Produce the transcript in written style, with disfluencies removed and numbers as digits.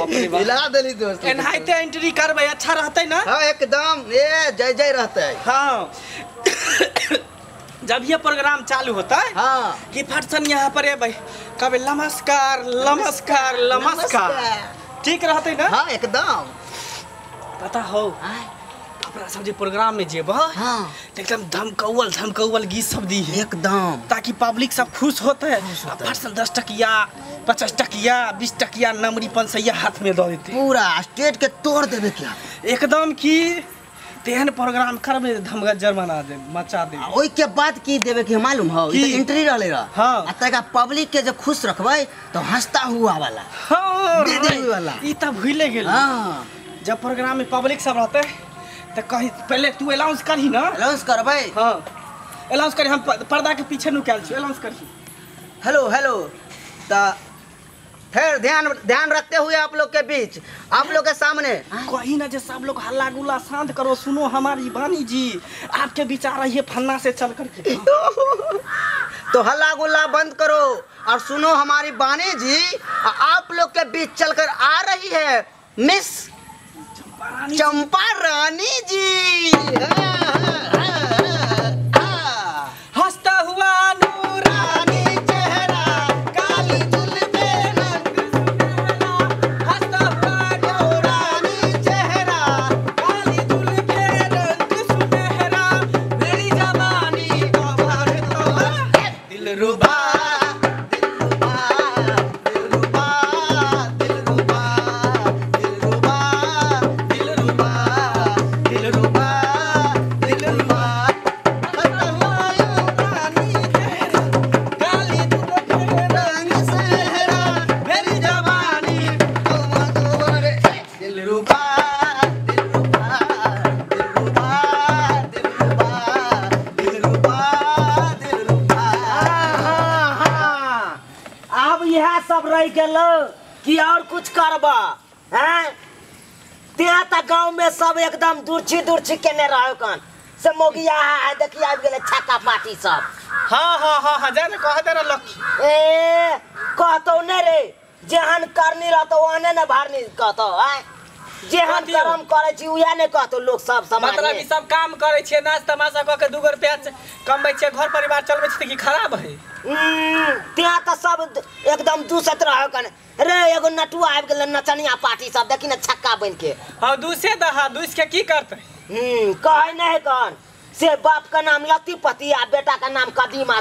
हिला देली दोस्त। एनाहिते एंट्री करबै अच्छा रहतै ना? हां एकदम, ए जय जय रहतै। हां जब ये प्रोग्राम चालू होता है, हाँ, कि फटसन यहाँ पर भाई कभी नमस्कार नमस्कार नमस्कार, ठीक रहते ना? हाँ एकदम। पता हो अपना सब जे प्रोग्राम में जेब, हाँ, एकदम धमकौल धमकौल गीत सब दी है एकदम, ताकि पब्लिक सब खुश होते है। फटसन 10 टकिया 50 टकिया 20 टकिया नमरी 500 हाथ में दे देते, पूरा स्टेट के तोड़ देवे क्या एकदम। की तेहन प्रोग्राम करबे धमगज्जर बना दे, मचा दे। ओई के बाद की देवे के मालूम हो, ई एंट्री रहले रह। हां आ तका पब्लिक के जब खुश रखबै तो हंसता हुआ वाला, हां दे देवे वाला, ई त भूले गेल। हां जब प्रोग्राम में पब्लिक सब रहते त कहीं पहले तू अनाउंस करही ना? अनाउंस करबै। हां अनाउंस करी, हम पर्दा के पीछे नुकायल छी, अनाउंस करही। हेलो हेलो, त फिर ध्यान ध्यान रखते हुए आप लोग के बीच, आप लोग के सामने कहीं ना जे सब लोग हल्ला गुल्ला शांत करो, सुनो हमारी बानी जी आपके विचार है फन्ना से चल करके। तो हल्ला गुल्ला बंद करो और सुनो हमारी बानी जी आप लोग के बीच चलकर आ रही है मिस चंपा रानी जी। हंसता हुआ नूरानी चेहरा, काली जुल्फे रंग सुनहरा, हंसता हुआ नूरानी चेहरा, काली जुल्फे रंग सुनहरा, मेरी जवानी तोहर तोहर दिलरुबा दिलरुबा दिलरुबा दिलरुबा दिलरुबा दिलरुबा दिलरुबा दिलरुबा, हंसता हुआ नूरानी चेहरा, काली जुल्फे रंग सुनहरा, मेरी जवानी तोहर दिलरुबा दिलरुबा दिलरुबा दिलरुबा दिलरुबा दिलरुबा। हाँ, अब यह सब रह गेल कि और कुछ करबा हैं? त्या त गांव में सब एकदम दुर्छी दुर्छी केने रहो कन से मोगिया है, देखी आबि गेलै छक्का पार्टी सब। हाँ हाँ हाँ हाँ जाने कह दे लक्की। ए कहतो ने रे, जेहन करनी रहतो ओहने ने भरनी कहतो हैं, जेहन कर्म करै छी उहे ने कहतो लोग सब समाज मतलब में। ई सब काम करै छियै, नाच तमाशा क के 2 रुपया कमबै छियै, घर परिवार चलबै छियै, त की खराब है? त्या त सब एकदम दूसत रहो कन रे। एगो नटुआ आबि गेलै नचनिया पार्टी सब, देखी ने छक्का बन के। हाँ दूसे दहा दूस के की करतै? कहै नहीं कन से बाप का नाम लतीपति आ बेटा का नाम कदीमा।